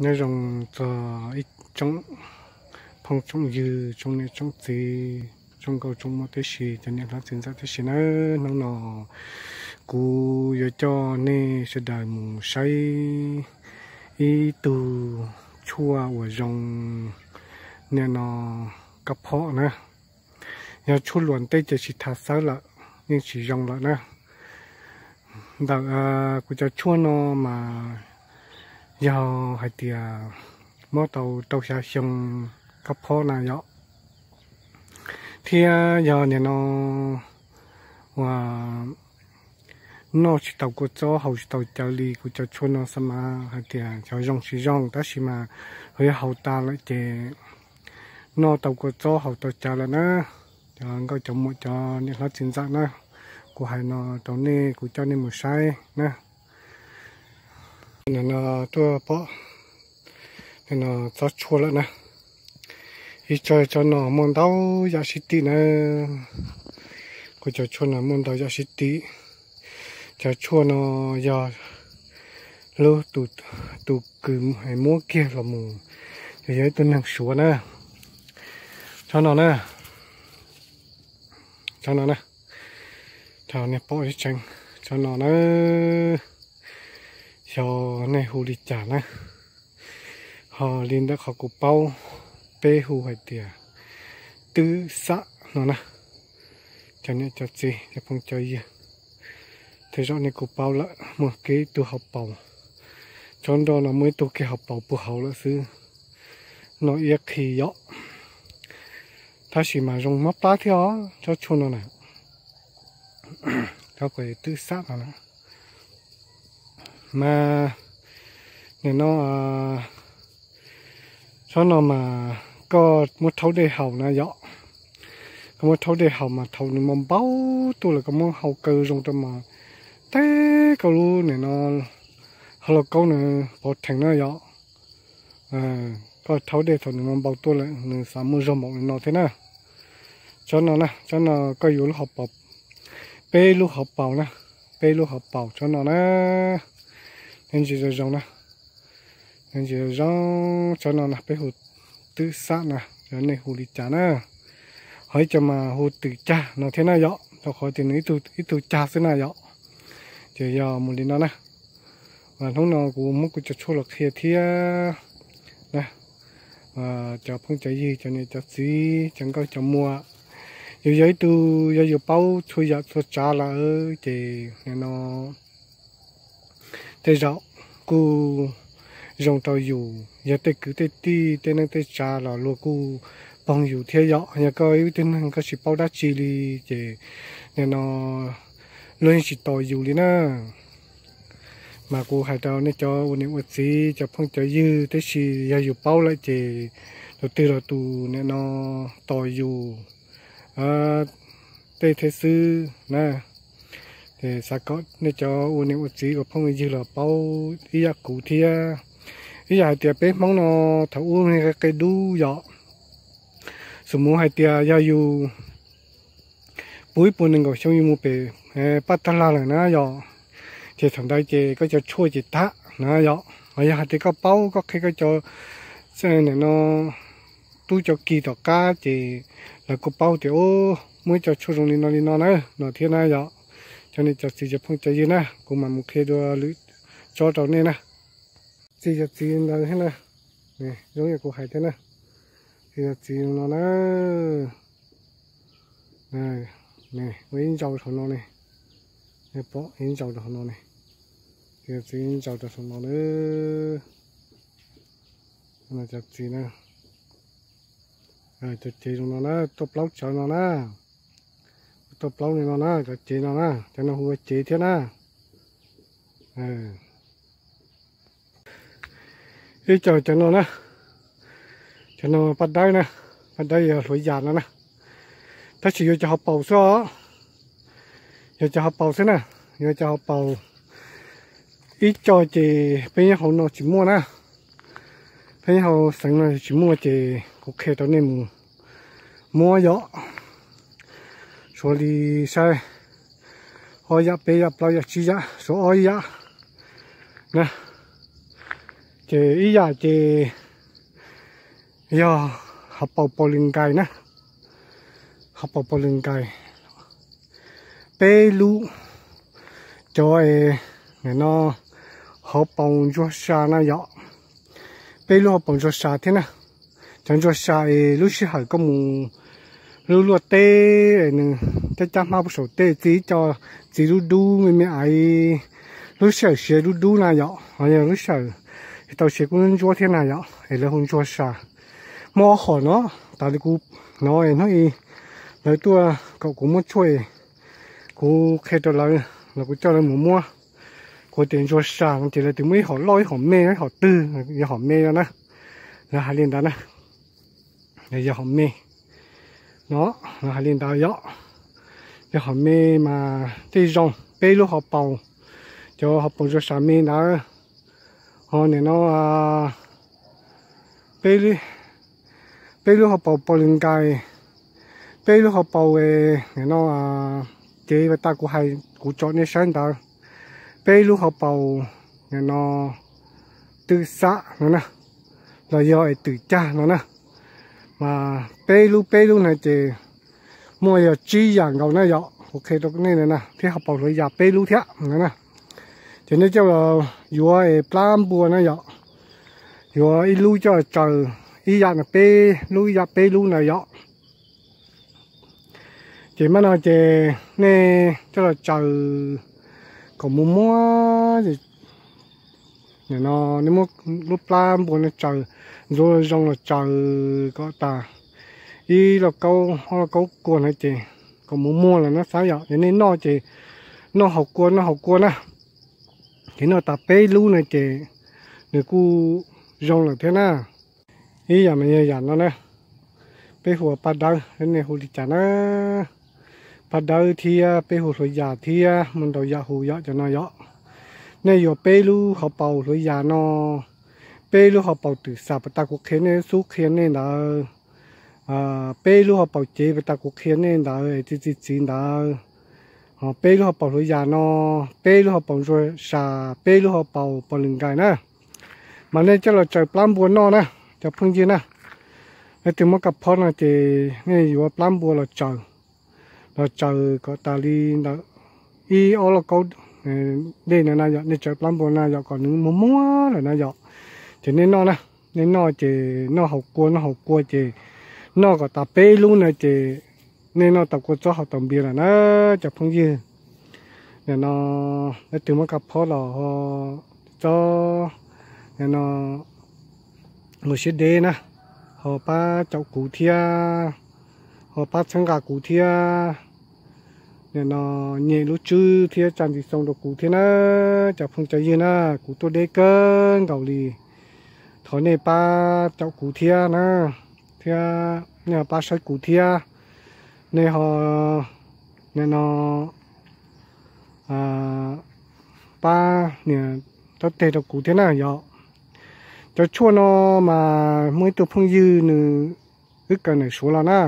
Nyob zoo txog ib tsoom phooj tsoom ywg, tsoom niam tsoom txiv, tsoom nkauj tsoom muam tib si, cov niam hlob txiv ntxawm tib si nawb. Hnub no kuv yuav coj nej sawv daws mus saib ib tug tshuaj uas zoo nim no kab phob na. Yog tshuaj luam ntej ces tsis tas xawb lawm, yeej tsis zoo lawm na. Ntawm kuv cov tshuaj no mas yog hais tias muab tau rau xya xyoo kab phob na yom. Thiab yog nim no uas noj tsis tau kua txob haus tsis tau cawv li, kuv cov tshuaj no xav mas hais tias xyov zoo tsis zoo, tab sis mas yog haus tas lawm ces noj tau kua txob haus tau cawv lawm na. Cov nkauj cov muam cov niam hlob txiv ntxawm na, kuv hais no rau nej, kuv coj nej mus saib na. Nim no tuaj pom nim no tsob tshuaj lawm na. Ib tsob tsob no muaj ntau yam sib tim na. Kuv cov tshuaj no muaj ntau yam sib tim. Cov tshuaj no yog lub tus kws muab kiag los mus, yog ib tug neeg Suav na. Tsob no na, tsob no na, nej pom tseeb, tsob no na, xyov nej hu li cas na. Ho li ntawm qhov kuv paub, peb hu hais tias twb xam no na. Cov niam cov txiv cov phooj cov ywg, tej zaum nej kuj paub lawm, muaj kiag ib tug hauv paus, tsob nroj no muaj ib tug kiag hauv paus puag hauv lawm xwb, no iab qhi yom. Tab sis mas zoo mob plab thiab os tsob tshuaj no na. Cov kuv twb xam no na. Mas nim no tsob no mas koj muab rhaub dej haus na yom. Koj muab rhaub dej haus mas thaum nws npau npau tuaj lawm koj muab hau kaw zoo rau mas teb koj lub nim no hauv lauj kaub nws pov rhees na yom. Koj rhaub dej thaum nws npau npau tuaj lawm nws xav muaj zog npaum li no thiab na. Tsob no na, tsob no koj yuav lub hauv paus, peb lub hauv paus na, peb lub hauv paus tsob no na. Nws ntsis zoo zoo na, nws ntsis zoo zoo. Tsob no na peb hu twb xam na, yog nej hu li cas na. Ho ib co mas hu twm cag no thiab na yom, rau qhov tias nws ib tug cag xwb na yom. Ces yog mus li no na. Hnub no kuv muab kuv cov tshuaj los qhia thiab na, cov phooj cov ywg, cov niam cov txiv, cov nkauj cov muam, yus yog ib tug, yog yus paub txhua yam txhua tsav lawm ces nim no tej zaum kuj zoo rau yus, yog tej kwv tej tij tej neej tej tsav los luag kuj pog yus thiab yom. Yog koj ib tug neeg koj tsis paub dab tsi li ces nim no luag yeej tsis tos yus li na. Mas kuv hais rau nej cov ua niam ua txiv, cov phooj cov ywg, tab sis yog yus paub lawm ces tus twg los tus nim no tos yus tej thiab xwb na. Ces xav kom nej cov ua niam ua txiv ua phooj ua ywg los paub ib yam kuv thiab. Ib yam hais tias peb Hmoob no thaum ub qe dub yom, xus mus hais tias yog yus puv ib puas nees nkaum xyoo yus mus pem paj tag lag lawm na yom, ces thaum ntawd ces koj cov tshuaj ces tag na yom. Ho yog hais tias koj paub koj qhia koj cov nim no tub cov ki tom qab ces lawv kuj paub tias muaj ib co tshuaj zoo li no li no na no thiab na yom. Cov niam cov txiv cov phooj cov ywg na, kuv mam mus qhia dua lwm tsob rau nej na. Txiv cov txiv ntawd thiab na, zoo yam kuv hais thiab na. Txiv cov txiv no na, ua ib ntsaus saum no ne, pom ib ntsaus rau saum no ne, txiv cov txiv ib ntsaus rau saum no na. Cov txiv na, cov cev zoo no na, tuaj plaub tsawv no na, tuaj plaub li no na, cov cev no na, cov no hu ua cev thiab na. Ib co cov no na, cov no paj dawb na, paj dawb yog hluav yas no na, tab sis yuav cov hauv paus xwb os, yuav cov hauv paus xwb na, yuav cov hauv paus. Ib co ces peb nyob hauv no tsis muaj na, peb nyob hauv xeev no tsis muaj ces kuv qhia rau nej mus muab yom. Suav li saib, ob yam peb yam plaub yam tsib yam, suav ob yam na. Ces ib yam ces yog hauv paus Paus Lws Nkais na, hauv paus Paus Lws Nkais, peb lub, cov, nim no hauv paus Ntsuag Sa na yom, peb lub hauv paus Ntsuag Sa thiab na. Cov Ntsuag Sa es lub sij hawm koj mus lub luaj teb, nws cab cab hmab puag saum tej txiv co, txiv dub dub me me aiv, lub sij hawm siav dub dub na yom, ho yog lub sij hawm tau siav kub ntsuab thiab na yom, es lawv hu Ntsuag Sa. Muaj ob hom no, tas li kuv hnov hnub i lawv tuaj kom kuv muab tshuaj, kuv qhia rau lawv los kuv coj lawv mus muab. Kuv tias Ntsuag Sa no ces lawv tias muaj ib hom loj ib hom me, ib hom twg, yog hom me no na, lawv hais li ntawd na. Yog hom me no, lawv hais li ntawd yom. Yog hom me mas tej zoo, peb lub hauv paus, cov hauv paus Ntsuag Sa me ntawd, ho nim no peb lub hauv paus Paus Lws Nkais, peb lub hauv paus nim no, ces pas tas kuv hais kuv tsom nej saib ntawd, peb lub hauv paus nim no Twm Xam no na, los yog es Twm Cag no na, mas peb lub peb lub na ces muaj yog tsib yam nkaus na yom, kuv qhia rau nej na, thiab hauv paus Hluav Yas peb lub thiab no na. Ces nej coj los yuav es plab npua na yom, yuav ib lub coj los tsaws ib yam no, peb lub ib yam peb lub na yom. Ces mas no ces nej coj los tsaws kom muag muag, nim no nej muab lub plab npua no tsaws, ntxuav zoo los tsaws kom tas ib lauj kaub ob lauj kaub kua no ces kom muag muag los no xav yom, ces nej noj ces noj haus kua noj haus kua na. Ces noj tas peb lub no ces nws kuj zoo lawm thiab na. Ib yam mas yog yam no na, peb hu ua paj dawb, nej hu li cas na? Paj dawb thiab peb hu Hluav Yas thiab, muaj ntau yam hu yom cov no yom. Nej yuav peb lub hauv paus Hluav Yas no, peb lub hauv paus Twm Xam pas tas kuv qhia nej xub qhia nej ntawd, peb lub hauv paus cev pas tas kuv qhia nej ntawd txiv txiv txiv ntawd, ho peb lub hauv paus Hluav Yas no, peb lub hauv paus Ntsuag Sa, peb lub hauv paus Paus Lws Nkais na. Mas nej coj los tsaws plab npua noj na, cov phooj ywg na. Leej twg muaj kaj phob no ces nej yuav plab npua los tsaws, los tsaws kom tas li ntawm ib ob lauj kaub dej no na yom, nej tsaws plab npua na yom kom nws muag muag lawm na yom. Ces nej noj na, nej noj ces noj haus kua noj haus kua ces noj kom tas peb lub na ces nej noj tau kua txob haus tau npias lawm na, cov phooj ywg. Nim no leej twg muaj kaj phob los ho txhob, nim no ua siab deb na, ho pab caum kuv thiab, ho pab txhawb nqa kuv thiab. Nim no nyem lub tswb thiab tsa ntiv xoo rau kuv thiab na, cov phooj cov ywg na, kuv tuaj deb kawg nkaus li. Thov nej pab caum kuv thiab na, thiab nej ho pab saib kuv thiab. Nej ho, nim no pab nias taub teg rau kuv thiab na yom. Cov tshuaj no mas muaj ib tug phooj ywg nws, wb kawm ntawm Suav los na,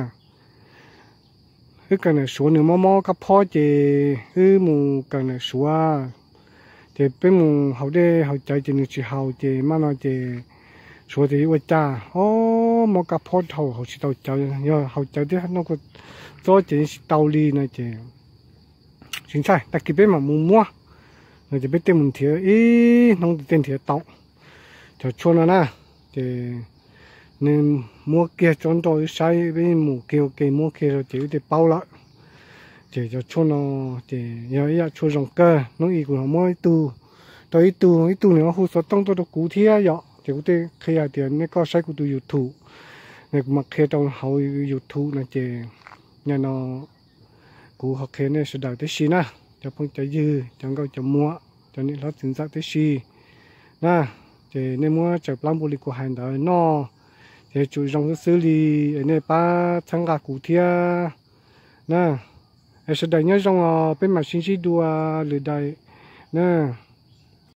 wb kawm ntawm Suav nws mob mob kab phob ces wb mus kawm ntawm Suav, ces peb mus haus dej haus cawv ces nws tsis haus ces mas no ces Suav tias ua cas, o, mob kab phob dhau haus tsis tau cawv, yog haus cawv thiab noj kua txob ces tsis tau li no ces tsis ntshai, tag kis peb mam mus muab no ces peb tej mus nrhiav ib hnub tej nrhiav tau cov tshuaj no na. Ces nws muab kiag tsob nroj wb saib, peb mus kiag ua ke muab kiag rau ces wb tej paub lawm. Ces cov tshuaj no ces yog ib yam tshuaj zoo kawg. Hnub i kuv ho muab ib tug rau ib tug, ib tug nws ho hu xov tooj tuaj rau kuv thiab yom, ces kuv thiaj qhia hais tias nej koj saib kuv tus YouTube, kuv mam qhia rau hauv YouTube no ces nim no kuv ho qhia nej sawv daws tib si na, cov phooj cov ywg, cov nkauj cov muam, cov niam hlob txiv ntxawm tib si na. Ces nej muab tsaws plab npua li kuv hais ntawd noj, ces yuav tsum zoo xwb xwb li. Es nej pab txhawb nqa kuv thiab na. Es sawv daws nyob zoo os, peb mam sib ntsib dua lwm daim na.